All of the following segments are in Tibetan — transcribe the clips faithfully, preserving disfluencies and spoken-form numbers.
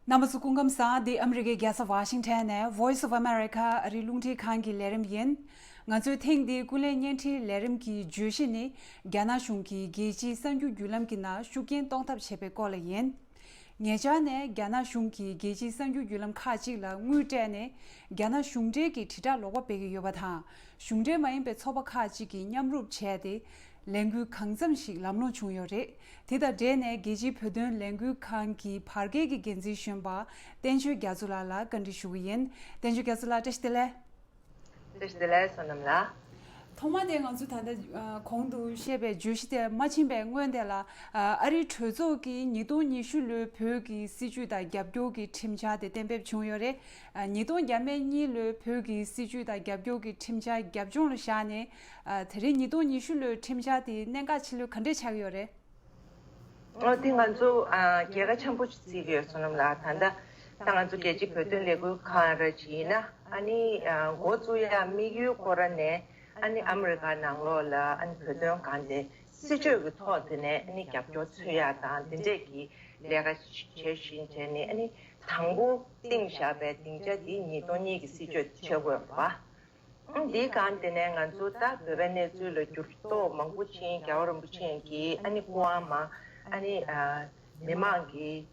རྣམ་པ་ཚོ་སྐུ་ཁམས་བཟང་། འདི་ཨ་མི་རི་ཀའི་རྒྱལ་ས་ཝ་ཤིང་ཊོན་ནས་Voice of America ཨ་རིའི་རླུང་འཕྲིན་ཁང་གི་ལས་རིམ་ཡིན། ང་ཚོའི་ཐེངས་འདིའི་ཀུན་གླེང་བརྙན་འཕྲིན་ལས་རིམ་གྱི་བརྗོད་གཞི་ནི། རྒྱ་ནག་གཞུང་གིས་རྒྱལ་སྤྱིའི་གསར་འགྱུར་བརྒྱུད་ལམ་གྱི་ནང་ཤུགས་རྐྱེན་གཏོང་ཐབས་བྱེད་པའི་སྐོར་ལ་ཡིན། ཉེ་ཆར་ནས་རྒྱ་ནག་གཞུང་གིས་རྒྱལ་སྤྱིའི་གསར་འགྱུར་བརྒྱུད་ལམ་ཁག་ཅིག་ལ་དངུལ་སྤྲད་ནས། རྒྱ་ནག་གཞུང་འབྲེལ་གྱི་དྲིལ་བསྒྲགས་ལོག་པ་སྤེལ་གྱི་ཡོད་པ་དང་། གཞུང་འབྲེལ་མ་ཡིན་པའི་ཚོགས་པ་ཁག་ཅིག་གིས་མཉམ་རུབ་བྱས་ཏེ། ལས་འགུལ་གང་འཚམ་ཞིག་ལམ་ལྷོང་བྱུང་ཡོད་རེད། དེ་དང་འབྲེལ་ནས་རྒྱལ་སྤྱིའི་བོད་དོན་ལས་འགུལ་ཁང་གི་བར་བརྒལ་གྱི་འགན་འཛིན་གཞོན་པ་བསྟན་ཆོས་རྒྱ་མཚོ་ལགས་ལ་བཀའ་འདྲི་ཞུ་གི་ཡིན། བསྟན་ཆོས་རྒྱ་མཚོ་ལགས། བཀྲ་ཤིས་བདེ་ལེགས། བཀྲ་ཤིས་བདེ་ལེགས། བསོད་ནམས་ལགས། ཐོག་མ་དེ་ང་ཚོས་ད་ལྟ་ཨ་གོང་དུ་བཤད་པའི་བརྗོད་གཞི་དེ་མ་ཕྱིན་པའི་སྔོན་དེ་ལ། ཨ་རིའི་གྲོས་ཚོགས་ཀྱིས་ཉིས་སྟོང་ཉི་ཤུ་ལོའི་བོད་ཀྱི་སྲིད་བྱུས་དང་རྒྱབ་སྐྱོར་གྱི་ཁྲིམས་འཆར་དེ་གཏན་འབེབས་བྱུང་ཡོད་རེད། ཨ་ཉིས་སྟོང་བརྒྱ་མེད་གཉིས་ལོའི་བོད་ཀྱི་སྲིད་བྱུས་དང་རྒྱབ་སྐྱོར་གྱི་ཁྲིམས་འཆར་རྒྱབ་ལྗོངས་ལ་བཞག་ནས། ཨ་དེ་རིང་ཉིས་སྟོང་ཉི་ཤུ་ལོའི་ཁྲིམས་འཆར་དེ་གནད་འགག་ཆེ་ལོས་ག་འདྲས་ཆགས་ཀྱི་ཡོད་རེད། ཨོ་དེ་ང་ཚོ་ཨ་རྒྱལ་ཁ་ཆེན་པོ་ཞིག་བརྩི་གི་ཡོད། བསོད་ནམས་ལགས། ད་ལྟ་ད་ང་ཚོ་རྒྱལ་སྤྱིའི་བོད་དོན་ལས་འགུལ་ཁང་ར་ཅིག་ཡིན་ན། ཨ་ནི་ཨ་འགོ་བཙུགས་ཡ་དམིགས་ཡུལ་ཁོ་ར་ནས་ཨ་ནི་ཨ་མི་རི་ཀ་ནང་ལོགས་ལ་ཨ་ནི་བོད་དོན་སྒང་དེ་སྲིད་བྱུས་ཀྱི་ཐོག་དེ་ནས་ཨ་ནི་རྒྱབ་སྐྱོར་འཚོལ་ཡ་དང་དེ་འདྲས་ཀྱི་ལས་ཀ་བྱེད་བཞིན་བྱས་ནས། ཨ་ནི་དང་པོ་བཏིང་བཞག་པའི་སྡིངས་ཆ་དེ་ཉིས་སྟོང་གཉིས་ཀྱི་སྲིད་བྱུས་དེ་ཆགས་ཀྱི་ཡོད་རེད་པ། ཨང་། འདིའི་སྒང་དེ་ནས་ང་ཚོ་ད་བོད་པའི་གནས་ཚུལ་ལ་འགྱུར་ལྡོག་མང་པོ་ཕྱིན། རྒྱལ་བ་རིན་པོ་ཆེ་གིས་ཨ་ནི་སྐུ་དབང་མ་ཨ་ནི་ཨ་མི་མང་གིས་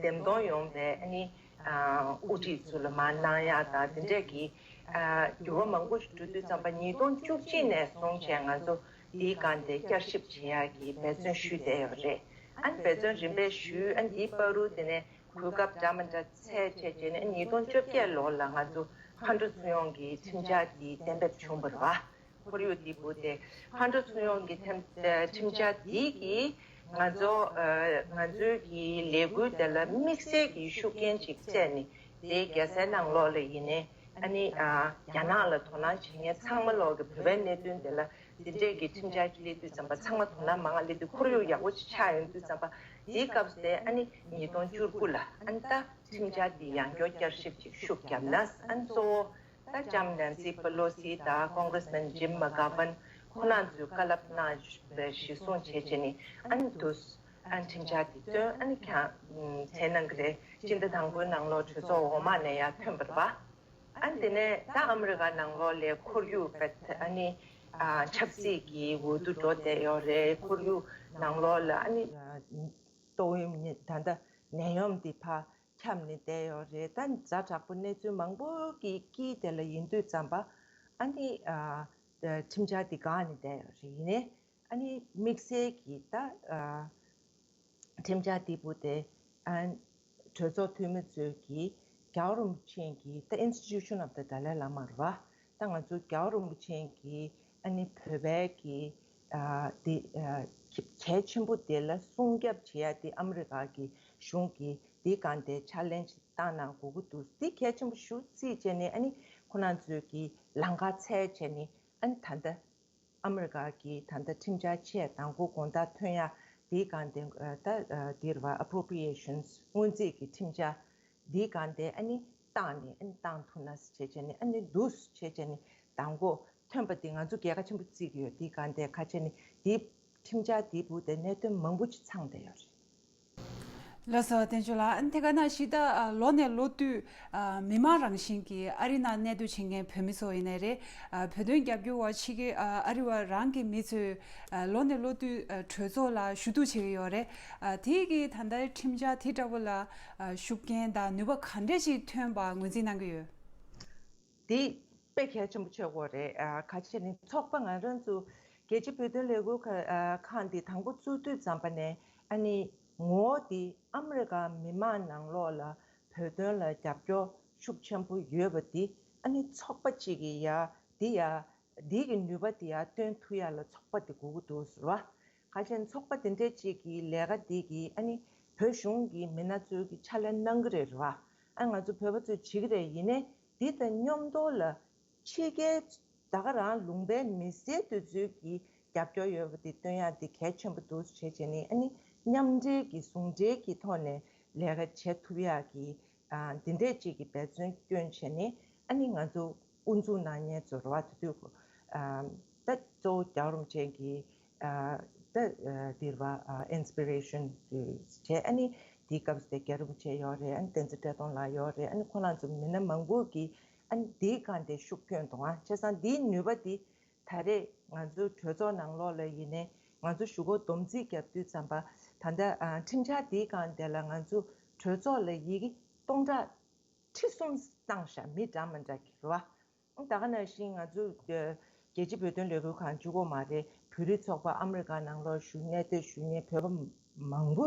འདེམས་གཏོང་ཡོང་པའི་ཨ་ནི་ཨ་དབུ་ཁྲིད་ཚོ་ལ་མར་གནང་ཡག་དང་དེ་འདྲས་ཀྱི་ཨ་འགྱུར་བ་མང་པོ་ཞིག་འགྲོ་དུས་ཙམ་པ། ཉིས་སྟོང་བཅུ་གཅིག་ནས་བཟུང་བྱས་ང་ཚོ་འདིའི་སྒང་དེ་བསྐྱར་ཞིབ་བྱེད་ཡག་གི་འབད་བརྩོན་ཞུས་བསྡད་ཡོད་རེད། ཨ་ནི་འབད་བརྩོན་རིམ་པས་ཞུས། ཨ་ནི་འདིའི་བར་དུ་དེ་ནས། གོ་སྐབས་འདྲ་མི་འདྲ་འཚོལ་བྱས་བྱས་ནས། ཉིས་སྟོང་བཅོ་བརྒྱད་ལོ་ལ་ང་ཚོ་མཁའ་འགྲོ་ཚུར་ཡོང་གི་ཁྲིམས་འཆར་འདི་གཏན་འབེབས་བྱུང་བ་རེད་པ། ཁོར་ཡུག་འདི་བུ་དེ་མཁའ་འགྲོ་ཚུར་ཡོང་གི་ཁྲིམས་ཁྲིམས་འཆར་འདི་གིས་ང་ཚོ་ཨ་ང་ཚོའི་གི་ལས་འགུལ་དེ་ལ་དམིགས་བསལ་གྱི་ཤུགས་རྐྱེན་ཅིག་བསྩལ་ནས། དེའི་རྒྱལ་སའི་ནང་ལོགས་ལ་ཡིན་ནའི། ཨ་ནི་ཨ་རྒྱ་ནག་ལ་དོ་སྣང་བྱེད་མཁན་ཚང་མ་ལོག་གི་བོད་པའི་གནད་དོན་དེ་ལ། འདི་འདྲས་ཀྱི་ཁྲིམས་འཆར་ཅིག་སླེབས་དུས་ཙམ་པ་ཚང་མ་དོ་སྣང་མང་ང་སླེབས་དུས། ཁོར་ཡུག་ཡག་པོ་ཅིག་ཆགས་ཡོང་དུས་ཙམ་པ། དེའི་སྐབས་སུ་དེ་ཨ་ནི་ཉིས་སྟོང་བཅུ་དགུ་ལ་ཨ་ནི་ད་ཁྲིམས་འཆར་འདི་ཡང་བསྐྱར་བསྐྱར་ཞིབ་ཅིག་ཤུགས་བརྒྱབ་ན། ཨ་ནི་གཙོ་བོ་ད་ལྕམ་ནན་སི་པེ་ལོ་སི་དང་ཀོང་གྷི་རེ་སི་མེན་ཇིམ་མ་ཀ་ཝན་ཁོ་རང་ཚོས་བཀའ་སློབ་གནང་བའི་གཞིར་བཟུང་བྱས་བྱས་ནས། ཨ་ནི་དུས་ཨ་ནི་ཁྲིམས་འཆར་འདི་བཏོན། ཨ་ནི་ཁྱེད་རང་མཚན་གནང་གི་རེད། སྤྱི་ཟླ་དང་པོའི་ནང་ལོགས་གྲོས་ཚོགས་འོག་མ་ནས་ཡར་ཐོན་པ་རེད་པ། ཨ་ནི་དེ་ནས་ད་ཨ་མི་རི་ཀ་ནང་ལོགས་ལ་ཁོར་ཡུག་པ་ཨ་ནི་ཨ་ཆབ་སྲིད་ཀྱི་འོས་བསྡུ་འགྲོ་བསྡད་ཡོད་རེད། ཁོར་ཡུག་ནང་ལོགས་ལ་ཨ་ནི་ཏོག་དབྱིབས་ནད་ད་ལྟ་ནད་ཡམས་འདི་ཕར་ཁྱབ་ནས་བསྡད་ཡོད་རེད། ད་ཛ་དྲག་པོ་གནས་ཚུལ་མང་པོ་གི་དཀྱིལ་དེ་ལ་ཡིན་དུས་ཙམ་པ། ཨ་ནི་ཨ་ཁྲིམས་འཆར་འདི་འགག་ནས་བསྡད་ཡོད་རེད། ཡིན་ནའི། ཨ་ནི་དམིགས་བསལ་གྱི་ད་ཨ་ཁྲིམས་འཆར་འདི་བུ་དེ་ཨ་གྲོས་ཚོགས་འཐུས་མི་ཚོས་ཀྱི་རྒྱལ་བ་རིན་པོ་ཆེ་གི་ད་Institution of the Dalai Lama རེད་པ། ད་ང་ཚོ་རྒྱལ་བ་རིན་པོ་ཆེ་གི་ཨ་ནི་བོད་པའི་གི་ཨ་འདི་ཨ་གལ་ཆེན་པོ་དེ་ལ་སྲུང་སྐྱོབ་བྱེད་ཡ་དེ་ཨ་མི་རི་ཀ་གི་གཞུང་གི་འདི་སྒང་དེ་ཆེ་ལེན་ཇི་བཏང་གནང་དགོས་ཀྱི་འདུག་འདི་གལ་ཆེན་པོ་ཞེ་པོ་བརྩིས་བྱས་ནས། ཨ་ནི་ཁོ་རང་ཚོས་ཀྱི་ལམ་ཁ་འཚོལ་བྱས་ནས། ཨ་ནི་ད་ལྟ་ཨ་མི་རི་ཀ་གི་ད་ལྟ་ཁྲིམས་འཆར་ཆེས་དང་པོ་དགོང་དག་ཐོན་ཡ་དེའི་སྒང་དེ་ཨ་ད་ཨ་འདིར་བ་Appropriations སྔོན་རྩིས་ཀྱི་ཁྲིམས་འཆར་འདིའི་སྒང་དེ་ཨ་ནི་བཏང་ནས། ཨ་ནི་བཏང་ཐུབ་ན་བྱས་བྱས་ནས། ཨ་ནི་འདུག་བྱས་བྱས་ནས་དང་པོ་ཐོན་པ་འདི་ང་ཚོ་རྒྱལ་ཁ་ཆེན་པོ་བརྩི་གི་ཡོད། འདིའི་སྒང་དེ་ཁ་ཆེ་ནི་འདི་ཁྲིམས་འཆར་འདིའི་བུ་དེ་གནད་དོན་མང་པོ་ཅིག་ཚང་བསྡད་ཡོད་རེད། ལགས་སོ། བསྟན་ཆོས་ལགས། ཨ་ནི་དེ་ག་ནང་བཞིན་ད་ཨ་ལོ་ནས་ལོ་བསྟུད་ཨ་མི་མང་རང་བཞིན་གྱིས་ཨ་རི་ནང་གནས་སྡོད་བྱེད་མཁན་བོད་མི་ཚོ་ཡིན་ནའི་རེད། ཨ་བོད་དོན་རྒྱབ་སྐྱོར་བ་ཕྱི་རྒྱལ་ཨ་ཨ་རི་བ་རང་གི་མི་ཚོས་ཨ་ལོ་ནས་ལོ་བསྟུད་ཨ་གྲོས་ཚོགས་ལ་ཞུ་གཏུག་བྱེད་ཀྱི་ཡོད་རེད། ཨ་དེ་གི་ད་ལྟའི་ཁྲིམས་འཆར་དེ་འདྲ་བོ་ལ་ཨ་ཤུགས་རྐྱེན་དང་ནུས་པ་ག་འདྲས་ཞིག་ཐོན་པ་ངོས་འཛིན་གནང་གི་ཡོད། འདི་དཔེ་གལ་ཆེན་པོ་ཆགས་ཀྱི་ཡོད་རེད། ཨ་ག་ཅི་ནི་ཚོགས་པ་ང་རང་ཚོ་རྒྱལ་སྤྱིའི་བོད་དོན་ལས་འགུལ་ཁ་ཨ་ཁང་འདི་དང་པོ་བཙུགས་དུས་ཙམ་པ་ནས། ཨ་ནི་ངོ་བོ་འདི་ཨ་མི་རི་ཀ་མི་མང་ནང་ལོགས་ལ་བོད་དོན་ལ་རྒྱབ་སྐྱོར་ཤུགས་ཆེན་པོ་ཡོད་པ་འདི། ཨ་ནི་ཚོགས་པ་གཅིག་གིས་ཡ་འདི་ཡ་འདི་གི་ནུས་པ་འདི་ཡ་སྟོན་ཐུབ་ཡ་ལ་ཚོགས་པ་འདི་དགོས་ཀྱི་འདུག་ཟེར་བ། ག་ཅི་ནི་ཚོགས་པ་འདི་འདྲས་གཅིག་གི་ལས་ཀ་འདི་གིས་ཨ་ནི་བོད་གཞུང་གི་མི་སྣ་ཚོས་ཀྱི་ཕྱག་ལས་གནང་གི་རེད་རེད་བ། ཨ་ང་ཚོ་བོད་པ་ཚོས་བྱེད་ཀྱི་རེད། ཡིན་ནའི་འདི་དང་མཉམ་དུ་ལ་ཕྱི་རྒྱལ་ད་ག་རང་ལུང་པའི་མི་སེར་དེ་ཚོས་ཀྱི་རྒྱབ་སྐྱོར་ཡོད་པ་འདི་སྟོན་ཡ་འདི་གལ་ཆེན་པོ་འདུག་བྱས་བྱས་ནས། ཨ་ནི་མཉམ་འབྲེལ་གྱི་ཟུང་འབྲེལ་གྱི་ཐོག་ནས་ལས་ཀ་བྱེད་ཐུབ་ཡ་གི་ཨ་འདི་འདྲས་ཅིག་གི་འབད་བརྩོན་བསྐྱོན་བྱས་ནས། ཨ་ནི་ང་ཚོ་དབུ་འཛུགས་གནང་མཁན་ཚོ་རེད་བ། དེ་དུས་ཨ་ད་གཙོ་བོ་རྒྱལ་བ་རིན་པོ་ཆེ་གི་ཨ་ད་ཨ་འདིར་བ་ཨ་Inspiration བྱས། ཨ་ནི་ དེའི་སྐབས་སུ་དེ་རྒྱལ་རབས་ཆེ་ཡོད་རེད། ཨ་ནི་བསྟན་འཛིན་བཀྲས་མཐོང་ལགས་ཡོད་རེད། ཨ་ནི་ཁོང་རང་ཚོ་མི་སྣ་མང་པོ་གིས་ཨ་ནི་དེའི་སྒང་དེ་ཤུགས་བསྐྱོན་གཏོང་བ་བྱས་ཙང་དེའི་ནུས་པ་དེ་ད་རེས་ང་ཚོའི་གྲོས་ཚོགས་ནང་ལོགས་ལ་ཡིན་ནའི་ང་ཚོ་གཞུག་གུ་བསྡོམས་རྩིས་བརྒྱབ་དུས་ཙམ་པ་ད་ལྟ་ཨ་ཁྲིམས་འཆར་དེའི་སྒང་དེ་ལ་ང་ཚོ་གྲོས་ཚོགས་ལ་ཡི་གེ་སྟོང་ཕྲག་ཁྲི་གསུམ་བཏང་ཤག་མི་འདྲ་མི་འདྲ་གི་རེད་བ། ད་ག་ནང་བཞིན་ང་ཚོ་རྒྱལ་སྤྱི་བོད་དོན་ལས་འགུལ་ཁང་གཅིག་པོ་མ་རེད། བོད་རིགས་ཚོགས་པ་ཨ་མི་རི་ཀ་ནང་ལོགས་བཞུགས་གནས་སྡོད་ཞུ་མཁན་བོད་པ་མང་པོ་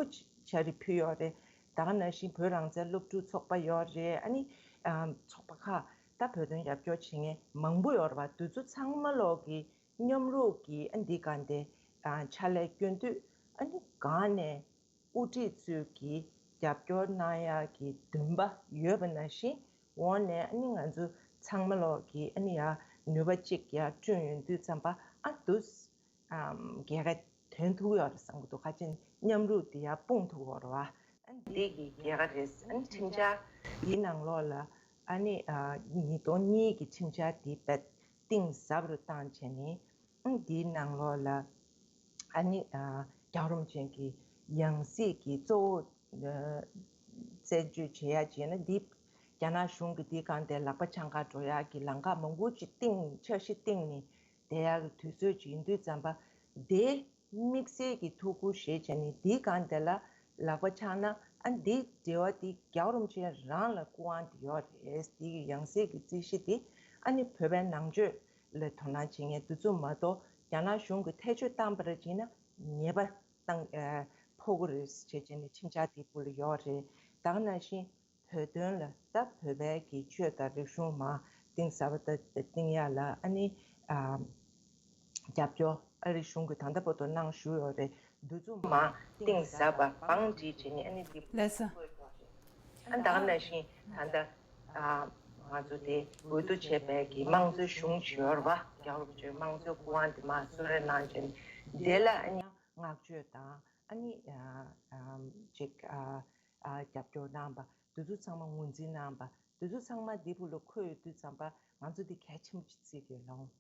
ཕྱག་བྲིས་ཕུལ་ཡོད་རེད། ད་ག་ནང་བཞིན་བོད་རང་བཙན་སློབ་ཕྲུག་ཚོགས་པ་ཡོད་རེད། ཨ་ནི་ཨ་ཚོགས་པ་ཁག་ད་བོད་དོན་རྒྱབ་སྐྱོར་བྱེད་མཁན་མང་པོ་ཡོད་རེད་བ། དེ་ཚོ་ཚང་མ་ལོག་གི་མཉམ་རུབ་ཀྱིས་ཨ་འདི་ག་འདི་ཨ་ཕྱག་ལས་སྐྱོན་དུས་ཨ་ནི་གང་ནས་དབུ་ཁྲིད་ཚོས་ཀྱིས་རྒྱབ་སྐྱོར་གནང་ཡག་གི་འདུན་པ་ཡོད་པ་ནང་བཞིན་འོག་ནས་ཨ་ནི་ང་ཚོ་ཚང་མ་ལོག་གིས་ཨ་ནི་ཡ་ནུས་པ་གཅིག་ཡ་བསྐྲུན་ཡོང་དུས་ཙམ་པ་ཨ་འདུ་ཨམ་རྒྱལ་ཁ་ཐོན་ཐུབ་ཡོད་རེད་བསམ་གྱི་འདུག་ཁ་ཅིག་མཉམ་རུབ་དེ་ཡ་སྤུངས་ཐུབ་ཡོད་རེད་བ། ཨ་ནི་འདི་གི་རྒྱལ་ཁ་རེད། ཨ་ནི་ཁྲིམས་འཆར་འདིའི་ནང་ལོགས་ལ་ཨ་ནི་ཨ་ཉིས་སྟོང་གཉིས་ཀྱི་ཁྲིམས་འཆར་འདི་བེད་གཏིང་ཟབ་རུ་བཏང་བྱས་ནས། ཨང་འདིའི་ནང་ལོགས་ལ་ཨ་ནི་ཨ་རྒྱལ་རོམ་ཅན་གྱི་ཡང་སྲིད་ཀྱི་གཙོ་བོ་ཨ་རྩད་གཅོད་བྱེད་ཡ་བྱས་ན་འདི་རྒྱ་ནག་གཞུང་གི་འདི་གང་དེ་ལག་པ་འཆང་ག་འགྲོ་ཡ་གི་ལམ་ཁ་མང་པོ་ཅིག་བཏིང་འཆར་གཞི་བཏིང་ནས་བསྡད་ཡ་གི་དུས་ཚོད་ཅིག་ཡིན་དུས་ཙམ་པ་དེ་དམིགས་བསལ་གྱི་ཐུགས་ཁུར་བཞེས་བྱས་ནས་འདི་གང་དེ་ལ་ལག་པ་འཆང་ན་ཨ་འདི་འབྲེལ་བ་འདི་རྒྱལ་རོམ་ཅན་རང་ལ་སྐུ་དབང་དེ་ཡོད་རེད། འདི་གི་ཡང་སྲིད་ཀྱི་རྩིས་གཞི་དེ་ཨ་ནི་བོད་པའི་ནང་ཆོས་ལ་དོ་སྣང་བྱེད་མཁན་དེ་ཚོ་མ་གཏོགས་རྒྱ་ནག་གཞུང་གིས་ཐེ་བྱུས་བཏང་པ་རེད་བྱས་ན་ཉེས་པ་བཏང་ཨ་ཕོག་གི་རེད་ཅེས་བྱས་ནས་ཁྲིམས་འཆར་དེ་ཕུལ་ཡོད་རེད། ད་ག་ནང་བཞིན་བོད་དོན་ལ་ད་བོད་པའི་གི་ཆོས་དང་རིག་གཞུང་མ་གཏིང་ཟབ་པ་ད་བཏིང་ཡ་ལ་ཨ་ནི་ཨ་རྒྱབ་སྐྱོར་ཨ་རི་གཞུང་གིས་ད་ལྟ་བར་དུ་གནང་བཞུགས་ཡོད་རེད། འདི་ཚོ་མ་གཏིང་ཟབ་པ་བང་སྒྲིག་བྱས་ནས་ཨ་ནི་འདི་ལགས་སོ། ཨ་ད་ག་ནང་བཞིན་ད་ལྟ་ཨ་ང་ཚོ་དེ་འོས་བསྡུ་བྱས་པའི་གི་དམངས་གཙོའི་གཞུང་ཞིག་ཡོད་རེད་བ། རྒྱལ་བ་རིན་པོ་ཆེའི་དམངས་གཙོའི་སྐུ་དབང་དེ་མར་གསོལ་རས་གནང་བྱས་ནས་དེ་ལ་ཨ་ནི་བསྔགས་བརྗོད་དང་ཨ་ནི་ཨ་ཨ་ཅིག་ཨ་ཨ་རྒྱབ་སྐྱོར་གནང་པ་དེ་ཚོ་ཚང་མ་ངོས་འཛིན་གནང་པ་དེ་ཚོ་ཚང་མ་འདི་བུ་ལ་འཁོད་ཡོད་དུས་ཙམ་པ་ང་ཚོ་འདི་གལ་ཆེན་པོ་ཅིག་བརྩི་གི་ཡོད་ལགས།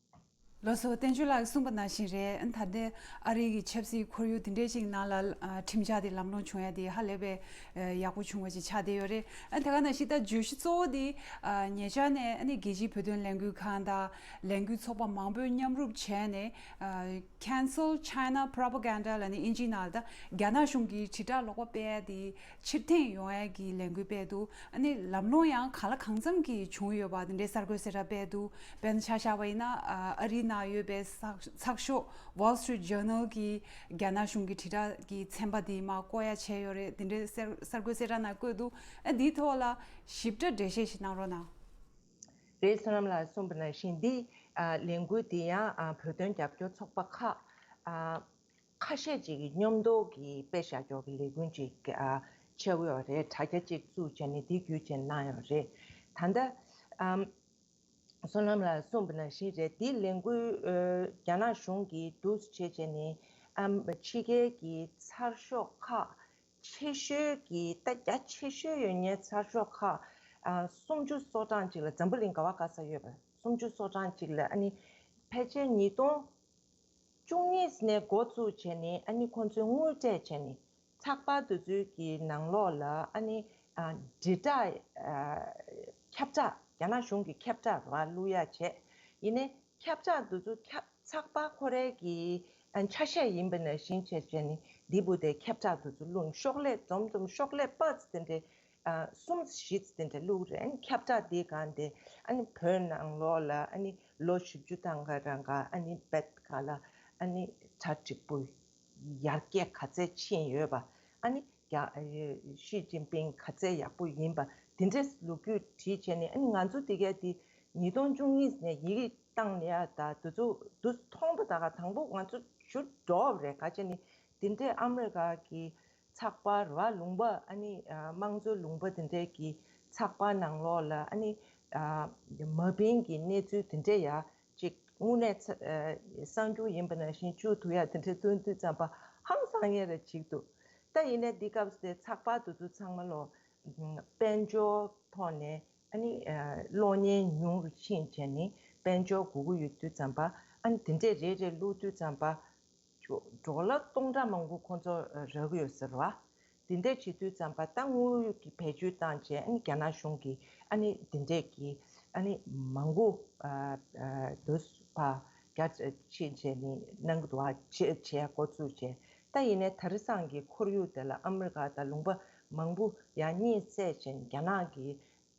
ལགས་སོ། བསྟན་ཆོས་ལགས་གསུངས་པ་ནང་བཞིན་རེད། ད་ལྟའི་ཨ་རི་གི་ཆབ་སྲིད་ཁོར་ཡུག་དེ་འདྲའི་ཅིག་ནང་ལ་ཨ་ཁྲིམས་འཆར་དེ་ལམ་ལྷོང་བྱུང་ཡ་དེ་ཧ་ལས་པའི་ཨ་ཡག་པོ་བྱུང་བ་ཅིག་ཆགས་བསྡད་ཡོད་རེད། ཨ་དེ་ག་ནང་བཞིན་ད་བརྗོད་གཞི་གཙོ་བོ་དེ་ཨ་ཉེ་ཆར་ནས་ཨ་ནི་རྒྱལ་སྤྱིའི་བོད་དོན་ལས་འགུལ་ཁང་དང་ལས་འགུལ་ཚོགས་པ་མང་པོས་མཉམ་རུབ་བྱས་ནས་ཨ་Cancel China Propaganda ལབ་ནས་ཨིན་ཇིའི་ནང་ལ་ད་རྒྱ་ནག་གཞུང་གིས་དྲིལ་བསྒྲགས་ལོག་པ་སྤེལ་ཡ་དེ་ཕྱིར་འཐེན་ཡོང་ཡ་གི་ལས་འགུལ་སྤེལ་འདུག་ཨ་ནི་ལམ་ལྷོང་ཡང་གང་ལ་གང་འཚམ་གྱིས་བྱུང་ཡོད་པ་དེ་འདྲའི་གསར་འགོད་གསལ་བསྒྲགས་སྤེལ་འདུག་དཔེར་ན་ཆ་བཞག་པ་ཡིན་ན་ཨ་ཨ་རིའི་ནང་ཡོད་པའི་ཚགས་ཚགས་ཤོག་Wall Street Journal གིས་རྒྱ་ནག་གཞུང་གི་དྲིལ་བསྒྲགས་ཀྱི་ཚན་པ་དེ་མར་བཀོག་ཡ་བྱས་ཡོད་རེད། དེ་འདྲའི་གསར་གསར་འགོད་གསལ་བསྒྲགས་ནང་བཀོད་འདུག་ཨ་འདིའི་ཐོག་ལ་ཞིབ་ཕྲ་འགྲེལ་བཤད་ཞིག་གནང་རོགས་གནང་། རེད། བསོད་ནམས་ལགས་གསུངས་པ་ནང་བཞིན་འདི་ཨ་ལས་འགུལ་འདི་ཡང་ཨ་བོད་དོན་རྒྱབ་སྐྱོར་ཚོགས་པ་ཁག་ཨ་ཁ་ཤས་ཅིག་གིས་མཉམ་དུ་གི་དཔེ་བཞག་ཀྱོག་གི་ལས་འགུལ་ཅིག་ཨ་ཆགས་ཡོད་རེད། དྲ་རྒྱ་ཅིག་བཙུགས་བྱས་ནས་འདི་བརྒྱུད་བྱས་གནང་ཡོད་རེད། ད་ལྟ་ཨམ་བསོད་ནམས་ལགས་གསུངས་པ་ནང་བཞིན་རེད། འདི་ལས་འགུལ་ཨ་རྒྱ་ནག་གཞུང་གིས་འདུག་སེ་བྱས་བྱས་ནས་ཨམ་ཕྱི་རྒྱལ་གྱི་ཚགས་ཤོག་ཁག་ཆེ་ཤོས་ཀྱི་ད་རྒྱ་ཆེ་ཤོས་ཡོད་མཁན་ཚགས་ཤོག་ཁག་ཨ་སུམ་ཅུ་སོ་གྲངས་ཅིག་ལ་འཛམ་བུ་གླིང་ག་བ་ག་ས་ཡོད་པ་སུམ་ཅུ་སོ་གྲངས་ཅིག་ལ་ཨ་ནི་ཕལ་ཆེར་ཉིས་སྟོང་བཅུ་གཉིས་ནས་འགོ་བཙུགས་བྱས་ནས་ཨ་ནི་ཁོང་ཚོས་དངུལ་སྤྲད་བྱས་ནས་ཚགས་པར་དེ་ཚོའི་གི་ནང་ལོགས་ལ་ཨ་ནི་ཨ་དྲིལ་བསྒྲགས་ཨ་ཁྱབ་བསྒྲགས་རྒྱ་ནག་གཞུང་གི་ཁྱབ་བསྒྲགས་ར་བླུག་ཡ་བྱས་ཡིན་ནའི་ཁྱབ་བསྒྲགས་དེ་ཚོ་ཁྱབ་ཚགས་པར་ཁོ་རའི་གི་ཨ་ཆ་ཤས་ཡིན་པ་ནང་བཞིན་བྱས་བྱས་ནས་འདི་བུ་དེ་ཁྱབ་བསྒྲགས་དེ་ཚོ་བླུགས་ཤོག་ལྷེ་འཛོམས་འཛོམས་ཤོག་ལྷེ་པ་ཙི་དེ་འདྲའི་ཨ་གསུམ་བཞི་ཙི་དེ་འདྲ་བླུགས་རེད། ཨ་ནི་ཁྱབ་བསྒྲགས་དེའི་སྒང་དེ་ཨ་ནི་བོད་ནང་ལོགས་ལ་ཨ་ནི་ལོ་བཞི་བཅུ་ཐམ་ག་རང་ག་ཨ་ནི་བེད་ག་ལ་ཨ་ནི་གྲ་འགྲིག་པོ་ཡར་རྒྱས་ག་ཚད་ཕྱིན་ཡོད་པ་ཨ་ནི་རྒྱ་ཨ་ཞི་ཅིན་ཕིང་ག་ཚད་ཡག་པོ་ཡིན་པ་དེ་འདྲས་ལོ་རྒྱུས་བྲིས་བྱས་ནས་ཨ་ནི་ང་ཚོ་དེ་གས་དེ་ཉིས་སྟོང་བཅུ་གཉིས་ནས་ཡི་གེ་བཏང་ནས་ཨ་ད་དུ་ཚོ་དུ་མཐོང་པ་ད་ག་དང་པོ་ང་ཚོ་ཞུ་འགྲོ་བ་རེད། ག་ཅེ་ནི་དེ་འདྲས་ཨ་མི་རི་ཀ་གི་ཚགས་པར་ར་ལུང་པ་ཨ་ནི་ཨ་དམངས་གཙོའི་ལུང་པ་དེ་འདྲས་ཀྱི་ཚགས་པར་ནང་ལོགས་ལ་ཨ་ནི་ཨ་མ་ཕིང་གི་གནས་ཚུལ་དེ་འདྲས་ཡ་ཅིག་དངོས་གནས་ཚ་ཨ་གསར་འགྱུར་ཡིན་པ་ནང་བཞིན་བཅུག་ཐུབ་ཡ་དེ་འདྲས་སྟོན་དུས་ཙམ་པ་ཧང་སང་ངེས་རེ་བྱེད་འདུག་ད་ཡིན་ནའི་འདི་སྐབས་སུ་དེ་ཚགས་པར་དེ་ཚོ་ཚང་མ་ལོ་དཔལ་འབྱོར་ཐོག་ནས་ཨ་ནི་ཨ་གློག་བརྙན་ཉུང་རུ་ཕྱིན་བྱས་ནས་དཔལ་འབྱོར་དགོས་ཀྱི་ཡོད་དུས་ཙམ་པ་ཨ་ནི་དེ་འདྲས་རེ་རེ་བླུགས་དུས་ཙམ་པ་ཌོ་ལར་སྟོང་ཕྲག་མང་པོ་ཁོང་ཚོ་རག་གི་ཡོད་ཟེར་བ། འདི་འདྲས་བྱེད་དུས་ཙམ་པ་ད་དངུལ་གྱི་བེད་སྤྱོད་བཏང་བྱས། ཨ་ནི་རྒྱ་ནག་གཞུང་གིས་ཨ་ནི་འདི་འདྲས་ཀྱི་ཨ་ནི་མང་པོ་ཨ་ཨ་འདུག་པ་རྒྱ་ཆེ་བྱས་ནས་གནང་གི་འདུག་བ། བྱེད་བྱེད་འགོ་བཙུགས་བྱས། ད་ཡིན་ནའི་དེང་སང་གི་ཁོར་ཡུག་དེ་ལ་ཨ་མི་རི་ཀ་དང་ལུང་པ་མང་པོ་ཡང་གཉིད་སད་བྱས་ནས་རྒྱ་ནག་གི་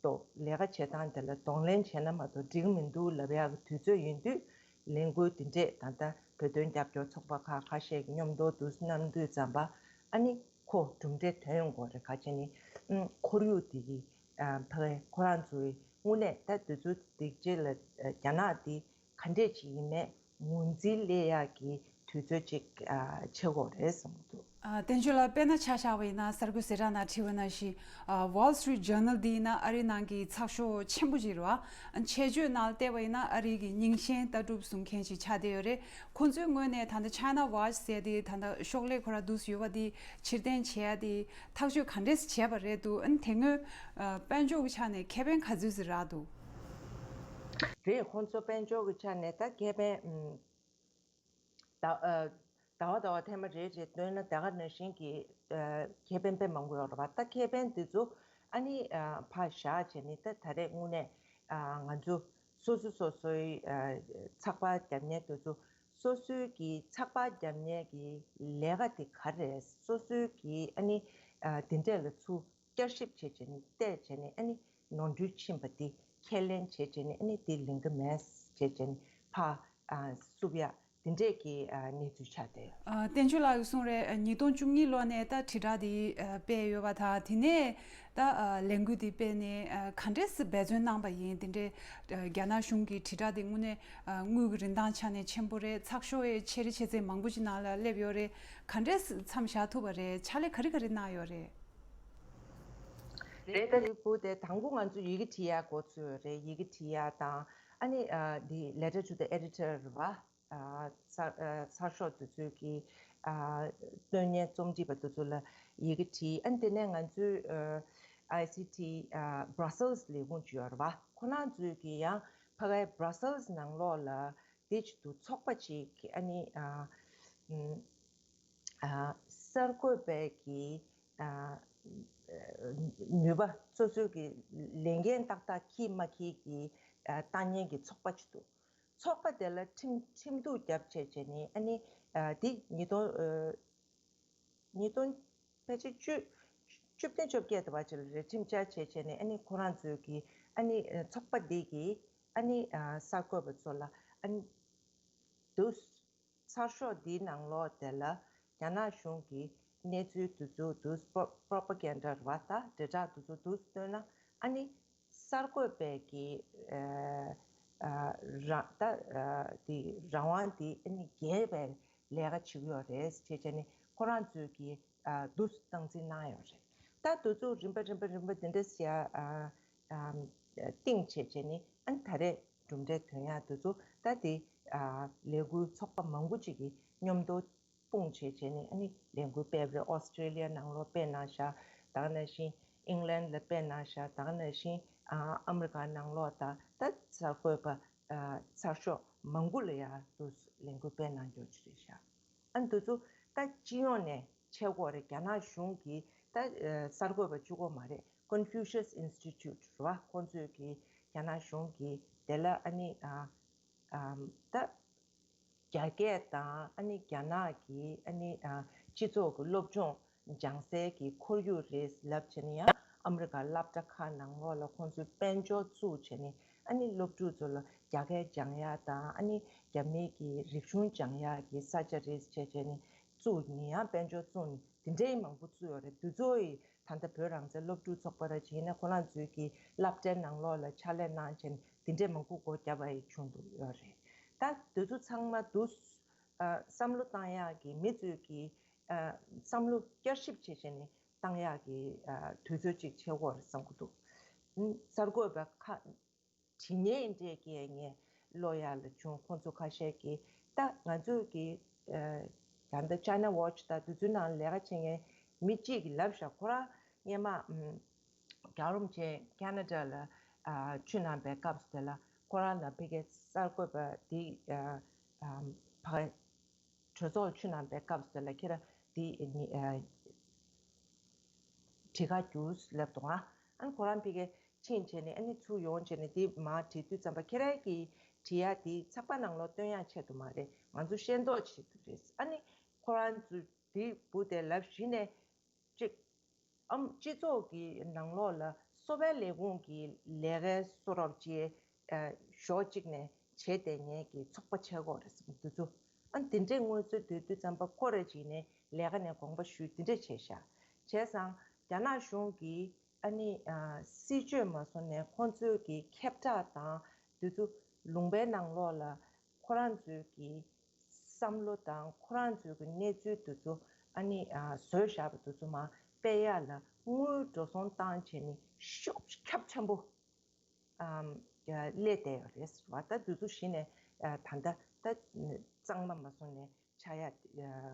ཐོག་ལས་ཀ་བྱེད་སྟངས་དེ་ལ་གདོང་ལེན་བྱས་ན་མ་གཏོགས་འགྲིག་མི་འདུག་ལབ་ཡག་གི་དུས་ཚོད་ཡིན་དུས། ལས་འགུལ་འདི་འདྲས་ད་ལྟ་བོད་དོན་རྒྱབ་སྐྱོར་ཚོགས་པ་ཁག་ཁ་ཤས་ཀྱིས་མཉམ་དུ་འདུག་གནང་དུས་ཙམ་པ། ཨ་ནི་ཁོ་གྲུབ་འབྲས་ཐོན་ཡོང་དགོས་རེད། ག་བྱས་ནས་ཨུམ་ཁོར་ཡུག་འདི་གི་ཨ་ཕ་གི་ཁོ་རང་ཚོའི་དངོས་གནས་ད་དུས་ཚོད་འདི་རྗེས་ལ་ཨ་རྒྱ་ནག་འདི་ག་འདྲས་ཅིག་ཡིན་མེད་ངོས་འཛིན་སླེབས་ཡག་གི་དུས་ཚོད་ཅིག་ཨ་ཆགས་ཀྱི་ཡོད་རེད་བསམ་གྱི་འདུག། ཨ་བསྟན་ཆོས་ལགས། དཔེར་ན་ཆ་བཞག་པ་ཡིན་ན། གསར་འགོད་ཟེར་ཡག་ནང་བྲིས་པ་ནང་བཞིན། ཨ་Wall Street Journal འདི་ཡིན་ན་ཨ་རིའི་ནང་གི་ཚགས་ཤོག་ཆེན་པོ་ཅིག་རེད་བ། ཆེད་བརྗོད་ནང་བལྟས་པ་ཡིན་ན་ཨ་རིའི་གི་རྙིང་ཞེན་ལྟ་གྲུབ་བཟུང་མཁན་ཞིག་ཆགས་བསྡད་ཡོད་རེད། ཁོང་ཚོའི་ངོས་ནས་ད་ལྟ་China Watch ཟེར་ཡག་དེ། ད་ལྟ་ཤོག་ལྷེ་ཁོ་རང་འདུག་ཡོད་པ་དེ་ཕྱིར་འཐེན་བྱེད་ཡག་དེ་ཐག་གཅོད་ག་འདྲས་བྱས་པ་རེད་འདུག། ཨ་ནི་དེ་སྔོན་ཨ་དཔལ་འབྱོར་གྱི་ཆ་ནས་ཁེ་ཕན་ག་ཚོད་ཅིག་རག་འདུག། རེད། ཁོང་ཚོ་དཔལ་འབྱོར་གྱི་ཆ་ནས་ད་ཁེ་ཕན་ཨུམ་ཟླ་ཨ་ཟླ་བ་ཟླ་བ་ཐེངས་མ་རེ་རེ་བཏོན་ན་ད་ག་ནང་བཞིན་གྱི་ཨ་ཁེ་ཕན་དཔེ་མང་པོ་ཡོད་རེད་པ། ད་ཁེ་ཕན་འདི་ཚོ་ཨ་ནི་ཨ་ཕར་བཞག་བྱས་ནས། ད་ད་རེས་དངོས་གནས་ཨ་ང་ཚོ་སོ་སོ་སོ་སོའི་ཨ་ཚགས་པར་རྒྱབ་མཁན་དེ་ཚོ་སོ་སོའི་གི་ཚགས་པར་རྒྱབ་མཁན་གྱི་ལས་ཀ་དེ་ག་རེ་རེད། སོ་སོའི་གི་ཨ་ནི་ཨ་དེ་འདྲས་ལ་ཚུར་བསྐྱར་ཞིབ་བྱས་བྱས་ནས་བལྟས་བྱས་ནས། ཨ་ནི་ནོར་འཁྲུལ་ཕྱིན་པ་དེ་ཁས་ལེན་བྱས་བྱས་ནས། ཨ་ནི་དེ་ལེན་གི་མེད་བྱས་བྱས་ནས་ཕར་ཨ་བསུབ་ཡག་དེ་འདྲས་ཀྱི་ཨ་གནས་ཚུལ་ཆགས་བསྡད་ཡོད། ཨ་བསྟན་ཆོས་ལགས་ཀྱིས་གསུངས་རེད། ཨ་ཉིས་སྟོང་བཅུ་གཉིས་ལོ་ནས་ད་དྲིལ་བསྒྲགས་དེ་ཨ་སྤེལ་ཡོད་པ་དང་། དེ་ནས་ད་ཨ་ལས་འགུལ་དེ་སྤེལ་ནས་ཨ་ག་འདྲས་སེ་འབད་བརྩོན་གནང་པ་ཡིན། དེ་འདྲའི་ཨ་རྒྱ་ནག་གཞུང་གི་དྲིལ་བསྒྲགས་དེ་དངོས་གནས་ཨ་དངུལ་གྱི་རིན་ཐང་ཆ་ནས་ཆེན་པོ་རེད། ཚགས་ཤོག་ཡི་ཆེད་རིགས་ཆེ་ཚད་མང་པོ་ཅིག་ནང་ལ་སླེབས་ཡོད་རེད། ག་འདྲས་སེ་མཚམས་བཞག་ཐུབ་པ་རེད། ཕྱག་ལས་ག་རེ་ག་རེ་གནང་ཡོད་རེད། རེད། ད་དེའི་སྐོར་དེ་དང་པོ་ང་ཚོ་ཡི་གེ་བྲིས་ཡག་འགོ་ཚུགས་ཡོད་རེད། ཡི་གེ་བྲིས་ཡག་དང་། ཨ་ནི་ཨ་འདི་Letter to the Editor རེད་བ། ཨ་གསར་ཨ་གསར་ཤོག་དེ་ཚོའི་གི་ཨ་བཏོན་མཁན་རྩོམ་སྒྲིག་པ་དེ་ཚོ་ལ་ཡི་གེ་བྲིས། ཨ་ནི་དེ་ནས་ང་ཚོའི་ཨ་ཨའི་སི་ཊི་ཨ་Brussels ལས་ཁུངས་ཅིག་ཡོད་རེད་བ། ཁོ་རང་ཚོས་གི་ཡང་ཕ་གའི་Brussels ནང་ལོགས་ལ་དེ་བྱེད་དུ་ཚོགས་པ་ཅིག་ཨ་ནི་ཨ་ཨ་གསར་འགོད་པའི་གི་ཨ་ནུས་པ་སོ་སོའི་གི་ལས་འགན་ཏག་ཏག་འཁྱེར་མ་འཁྱེར་གི་ཨ་ལྟ་མཁན་གི་ཚོགས་པ་ཅིག་འདུག། ཚོགས་པ་དེ་ལ་ཁྲིམས་ཁྲིམས་གཏུག་བརྒྱབ་བྱས་བྱས་ནས། ཨ་ནི་ཨ་དེ་ཉིས་སྟོང་ཨ་ཉིས་སྟོང་ཕལ་ཆེར་བཅུ་བཅུ་བདུན་བཅོ་བརྒྱད་དུ་བ་ཅིག་ལ་རེད། ཁྲིམས་འཆར་བྱས་བྱས་ནས། ཨ་ནི་ཁོ་རང་ཚོའི་གི་ཨ་ནི་ཨ་ཚོགས་པ་འདི་གི་ཨ་ནི་ཨ་གསར་འགོད་པ་ཚོ་ལ་ཨ་ནི་དུ་གསར་ཤོག་འདིའི་ནང་ལོགས་དེ་ལ་རྒྱ་ནག་གཞུང་གི་གནས་ཚུལ་དེ་ཚོ་དུ་པོ་པོ་རོ་པ་གན་ཌ་རེད་བ། ད་དྲིལ་བསྒྲགས་དེ་ཚོ་དུ་བཏོན་ན། ཨ་ནི་གསར་འགོད་པའི་གི་ཨ་ཨ་རང་ད་ཨ་དེ་རང་དབང་དེ་ཨ་ནི་འགལ་བའི་ལས་ཀ་བྱེད་ཀྱི་ཡོད་རེད་ཅེས་བྱས་ནས་ཁོ་རང་ཚོས་གི་ཨ་དུ་སྟངས་འཛིན་གནང་ཡོད་རེད། ད་དེ་ཚོ་རིམ་པ་རིམ་པ་རིམ་པ་འདི་འདྲ་ཞིག་ཨ་ཨ་བཏིང་བྱས་བྱས་ནས། ཨ་ནི་ད་རེས་གྲུབ་འབྲས་ཐོན་ཡག་དེ་ཚོ་ད་དེ་ཨ་ལས་འགུལ་ཚོགས་པ་མང་པོ་ཅིག་གིས་མཉམ་དུ་སྤུངས་བྱས་བྱས་ནས། ཨ་ནི་ལས་འགུལ་སྤེལ་བ་རེད། ཨོ་སི་ཀྲེ་ལི་ཡ་ནང་ལོགས་སྤེལ་གནང་ཤག། ད་ག་ནང་བཞིན་ཨིང་ལན་ལ་སྤེལ་གནང་ཤག། ད་ག་ནང་བཞིན་ཨ་ཨ་མི་རི་ཀ་ནང་ལོགས་དང་། ད་གསར་འགོད་པ་ཨ་གསར་ཤོག་མང་པོ་ལ་ཡ་དུ་ལས་འགུལ་སྤེལ་གནང་རྒྱུ་ཅིག་རེད་ཤག། ཨ་ནི་དེ་ཚོ་ད་སྤྱི་ཡོངས་ནས་བྱེད་དགོས་རེད། རྒྱ་ནག་གཞུང་གིས་ད་ཨ་གསར་འགོད་པ་གཅིག་པོ་མ་རེད། Confucius Institute རེད་བ། ཁོང་ཚོས་གི་རྒྱ་ནག་གཞུང་གིས་དེ་ལ་ཨ་ནི་ཨ་ཨ་ད་རྒྱ་སྐད་དང་། ཨ་ནི་རྒྱ་ནག་གི་ཨ་ནི་ཨ་སྤྱི་ཚོགས་ཀྱི་སློབ་སྦྱོང་སྦྱང་སའི་གི་ཁོར་ཡུག་རེད་ལབ་བྱས་ནས། ཡང་ཨ་མི་རི་ཀ་སློབ་གྲྭ་ཁག་ནང་ལོགས་ལ་ཁོང་ཚོས་དཔལ་འབྱོར་བཙུགས་བྱས་ནས། ཨ་ནི་སློབ་ཕྲུག་ཚོ་ལ་རྒྱ་སྐད་སྦྱང་ཡག་དང་། ཨ་ནི་རྒྱ་མིའི་གི་རིག་གཞུང་སྦྱང་ཡག་གི་ས་ཆ་རེད་ཅེས་བྱས་ནས་བཙུགས་ནས། ཡང་དཔལ་འབྱོར་བཙུགས་ནས་དེ་འདྲའི་མང་པོ་བཙུགས་ཡོད་རེད། དེ་ཚོ་ཡི་ད་ལྟ་བོད་རང་བཙན་སློབ་ཕྲུག་ཚོགས་པ་ར་བྱས་ན། ཁོ་རང་ཚོའི་གི་སློབ་གྲྭའི་ནང་ལོགས་ལ་ཕྱག་ལས་གནང་བྱས་ནས་དེ་འདྲའི་མང་པོ་སྒོ་བརྒྱབ་པ་ཡི་བྱུང་འདུག་ཡོད་རེད། ད་དེ་ཚོ་ཚང་མ་དུ་ཨ་བསམ་བློ་བཏང་ཡག་གི་མི་ཚོས་གི་ཨ་བསམ་བློ་བསྐྱར་ཞིབ་བྱས་བྱས་ནས་བཏང་ཡག་གི་ཨ་དུས་ཚོད་ཅིག་ཆགས་ཀྱི་ཡོད་རེད་བསམ་གྱི་འདུག། ཨ་གསར་འགོད་པ་ཁག་བྲིས་མཁན་འདྲས་ཀྱིས་ངས་ཀློག་ཡག་ལ་བྱུང་། ཁོང་ཚོ་ཁ་ཤས་ཀྱིས་ད་ང་ཚོས་ཀྱི་ཨ་ད་ལྟ་China Watch དང་དེ་ཚོའི་ནང་ལས་ཀ་བྱེད་མཁན་མི་གཅིག་གིས་ལབ་ཤག། ཁོ་རང་སྔོན་མ་ཨམ་རྒྱལ་བ་རིན་པོ་ཆེ་ཁེ་ན་ཌ་ལ་ཨ་ཆུ་ནང་པའི་སྐབས་སུ་དེ་ལ་ཁོ་རང་ལ་ཕ་གིའི་གསར་འགོད་པ་དེ་ཨ་ཨམ་ཕ་གྲོས་ཚོགས་ཆུ་ནང་པའི་སྐབས་སུ་དེ་ལ་ཁྱེད་རང་དེ་ཨ་ནི་ཨ། བྲིས་ཁ་བསྒྱུར་ལབ་འདུག་ཨ། ཨ་ནི་ཁོ་རང་ཕ་གིར་ཕྱིན་བྱས་ནས་ཨ་ནི་ཚུར་ཡོང་བྱས་ནས་དེ་མར་བྲིས་དུས་ཙམ་པ་ཁྱེད་རང་གིས་བྲིས་ཡ་དེ་ཚགས་པར་ནང་ལོགས་སྟོན་ཡ་ཆེད་དུ་མ་རེད། ང་ཚོ་ཤེས་རྟོགས་ཆེད་དུ་རེད། ཨ་ནི་ཁོ་རང་ཚོས་དེ་བུ་དེ་ལབ་གཞི་ནས་གཅིག་ཨམ་སྤྱི་ཚོགས་ཀྱི་ནང་ལོགས་ལ་གསོ་བའི་ལས་ཁུངས་ཀྱི་ལས་ཀའི་གསོ་རོགས་ཅེས་ཨ་ཞོགས་གཅིག་ནས་བྱས་ཏེ་ངས་ཀྱི་ཚོགས་པ་ཆགས་ཀྱི་ཡོད་རེད་ཟེར་འདུག་ཚུལ། ཨ་དེ་འདྲའི་དངོས་ཚུལ་འདུག་དུས་ཙམ་པ་ཁོ་རང་ཅིག་ནས་ལས་ཀ་ནས་དགོངས་པ་ཞུས་དེ་འདྲས་བྱས་ཤག་བྱས་ཙང་རྒྱ་ནག་གཞུང་གིས་ཨ་ནི་ཨ་སྲིད་བྱུས་མ་བཟོ་ནས་ཁོང་ཚོའི་གི་ཁྱབ་བསྒྲགས་དང་དུས་ཚོད་ལུང་པའི་ནང་ལོགས་ལ་ཁོ་རང་ཚོའི་གི་བསམ་བློ་དང་ཁོ་རང་ཚོའི་གི་གནས་ཚུལ་དུས་ཚོད་ཨ་ནི་ཨ་བཟོས་བཞག་པ་དུས་ཚོད་མ་སྤེལ་ཡག་ལ་དངུལ་འགྲོ་སོང་བཏང་བྱས་ནས་ཤུགས་ཁྱབ་ཆེན་པོ་ཨམ་སླེབས་བསྡད་ཡོད་རེད་ཟེར་བ། ད་དུས་ཚོད་གཞི་ནས་ཨ་ད་ལྟ་ད་གཙང་མ་མ་སོང་ནས་ཆགས་ཡ་ཨ་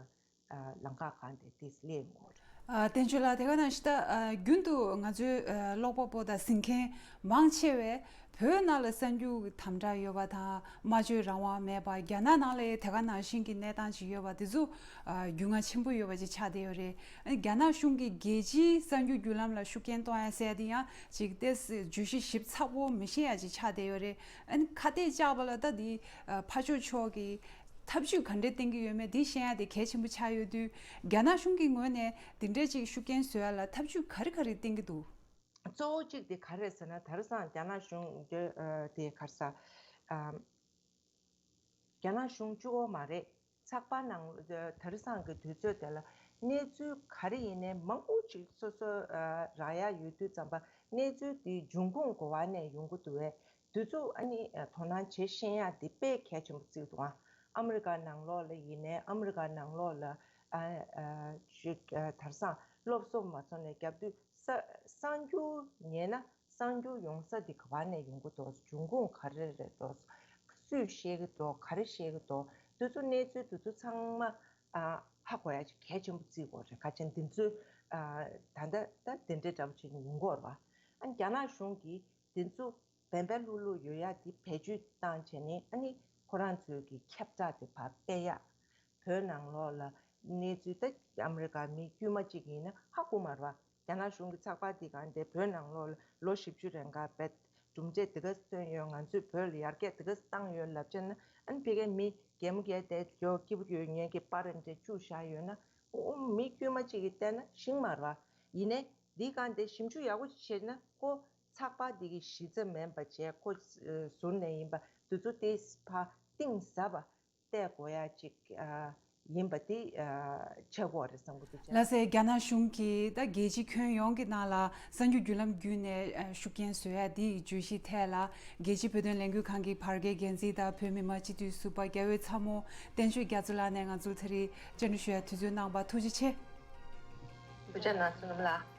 ཨ་ལམ་ཁ་གང་དེ་དེ་སླེབས་ཡོང་གི་རེད། ཨ་བསྟན་ཆོས་ལགས། དེ་ག་ནང་བཞིན་ད་ཨ་རྒྱུན་དུ་ང་ཚོའི་ཨ་ཀློག་པ་པོ་དང་གཟིགས་མཁན་མང་ཆེ་བས་བོད་ནང་ལ་གསར་འགྱུར་གྱི་དམ་དྲག་ཡོད་པ་དང་སྨྲ་བརྗོད་རང་དབང་མེད་པ། རྒྱ་ནག་ནང་ལ་དེ་ག་ནང་བཞིན་གྱི་གནས་སྟངས་ཤིག་ཡོད་པ་དེ་ཚོ་ཨ་རྒྱུས་མངའ་ཆེན་པོ་ཡོད་པ་ཅིག་ཆགས་བསྡད་ཡོད་རེད། ཨ་རྒྱ་ནག་གཞུང་གིས་རྒྱལ་སྤྱིའི་གསར་འགྱུར་བརྒྱུད་ལམ་ལ་ཤུགས་རྐྱེན་གཏོང་ཡ་ཟེར་ཡ་དེ་ཡང་ཅིག་ཏོག་ཙམ་བརྗོད་གཞི་ཞིབ་ཚགས་པོ་མི་ཤེས་ཡ་ཅིག་ཆགས་བསྡད་ཡོད་རེད། ཨ་ནི་ཁ་གཏད་བཅག་པ་ལ་ད་དེ་ཨ་ཕར་ཕྱོགས་ཕྱོགས་ཀྱི་ཐབས་ཇུས་ག་འདྲས་བསྟེན་གྱི་ཡོད་མེད་དེ་ཤེས་ཡ་དེ་གལ་ཆེན་པོ་ཆགས་ཡོད་དུས། རྒྱ་ནག་གཞུང་གི་ངོས་ནས་དེ་འདྲས་ཅིག་ཤུགས་རྐྱེན་བཟོ་ཡ་ལ་ཐབས་ཇུས་ག་རེ་ག་རེ་བསྟེན་གྱི་འདུག་གཙོ་བོ་གཅིག་དེ་ག་རེ་རེད་ཟེར་ན། དེང་སང་རྒྱ་ནག་གཞུང་གི་ཨ་དེ་ག་རེ་ཟེར། ཨ་རྒྱ་ནག་གཞུང་གཅིག་པོ་མ་རེད། ཚགས་པར་ནང་ཨ་དེང་སང་གི་དུས་ཚོད་དེ་ལ་གནས་ཚུལ་ག་རེ་ཡིན་ནའི་མང་པོ་ཅིག་སོ་སོ་ཨ་རག་ཡ་ཡོད་དུས་ཙམ་པ་གནས་ཚུལ་དེ་འབྱུང་ཁུངས་ག་བ་ནས་ཡོང་གི་འདུག་བས། དུས་ཚོད་ཨ་ནི་ཨ་དོ་སྣང་བྱེད་ཤེས་ཡ་དེ་དཔེ་གལ་ཆེན་པོ་བརྩི་འདུག་ཨ། ཨ་མི་རི་ཀ་ནང་ལོགས་ལ་ཡིན་ནའི་ཨ་མི་རི་ཀ་ནང་ལོགས་ལ་ཨ་ཨ་ཅིག་ཨ་དེང་སང་སློབ་གསོ་མ་སོང་ནས་རྒྱབ་དུས་ས་གསར་འགྱུར་ཉན་ན་གསར་འགྱུར་ཡོང་ས་དེ་ག་བ་ནས་ཡོང་གི་འདུག་འབྱུང་ཁུངས་ག་རེ་རེད་འདུག་སུས་བཤད་ཀྱི་འདུག་ག་རེ་བཤད་ཀྱི་འདུག་དུས་ཚོད་གནས་ཚུལ་དུས་ཚོད་ཚང་མ་ཨ་ཧ་གོ་ཡ་ཅིག་གལ་ཆེན་པོ་བརྩི་དགོས་རེད། ག་ཅན་འདི་ཚོའི་ཨ་ད་ལྟ་ད་དེ་འདྲའི་འདྲ་པོ་ཅིག་ཡོང་གི་ཡོད་རེད་བ། ཨ་རྒྱ་ནག་གཞུང་གིས་འདི་ཚོ་བན་བན་ལྷུག་ལྷུག་ཡོད་ཡ་དེ་བེད་སྤྱོད་བཏང་བྱས་ནས་ཨ་ནི་ཁོ་རང་ཚོའི་གི་ཁྱབ་བསྒྲགས་དེ་ཕར་སྤེལ་ཡ། བོད་ནང་ལོགས་ལ་གནས་ཚུལ་ད་ཨ་མི་རི་ཀ་མི་དཀྱུས་མ་གཅིག་ཡིན་ན་ཧ་གོ་མ་རེད་བ། རྒྱ་ནག་གཞུང་གི་ཚགས་པར་འདི་གང་དེ་བོད་ནང་ལོགས་ལ་ལོ་བཞི་བཅུ་རིང་ག་བེད་གྲུབ་འབྲས་དེ་ག་སྟོན་ཡོད། ང་ཚོས་བོད་ལ་ཡར་རྒྱས་དེ་ག་བཏང་ཡོད་ལབ་བྱས་ན་ཨ་ནི་ཕ་གིའི་མི་གད་མོ་བགད་དེ་ཇོ་སྐྱིད་པོ་ཡོད་ངེད་ཀྱི་པར་རེ་འདྲ་བཅུག་བཞག་ཡོད་ན་ཨོ་མི་དཀྱུས་མ་གཅིག་གིས་བལྟས་ན་ཤེས་མ་རེད་བ། ཡིན་ནའི་འདི་གང་དེ་ཞིབ་འཇུག་ཡག་པོ་བྱས་ན་ཁོ་ཚགས་པར་འདི་གི་གཞི་རྩ་མིན་པ་བྱས་ཁོ་ཟུར་ནས་ཡིན་པ་དུས་ཚོད་དེ་ཕར་གཏིང་ཟབ་པ་བལྟ་དགོས་ཡ་ཅིག་ཨ་ཡིན་པ་དེ་ཨ་ཆགས་ཀྱི་ཡོད་རེད་བསམ་གྱི་འདུག་ལགས་སེ། རྒྱ་ནག་གཞུང་གིས་ད་རྒྱལ་སྤྱི་ཁྱོན་ཡོངས་ཀྱི་ནང་ལ་གསར་འགྱུར་བརྒྱུད་ལམ་བརྒྱུད་ནས་ཨ་ཤུགས་རྐྱེན་བཟོ་ཡ་དེ་ཡི་བརྗོད་གཞི་ཐད་ལ་རྒྱལ་སྤྱིའི་བོད་དོན་ལས་འགུལ་ཁང་གི་བར་བརྒལ་འགན་འཛིན་དང་བོད་མི་མང་སྤྱི་འཐུས་ཟུར་པ་རྒྱ་བོད་ཚ་མོ་བསྟན་ཆོས་རྒྱ་མཚོ་ལགས་ནས་ང་ཚོར་ད་རེས་བཅར་འདྲི་ཞུ་ཡ་དུས་ཚོད་གནང་བར་ཐུགས་རྗེ་ཆེ། ཐུགས་རྗེ་གནང་བསོད་ནམས་ལགས།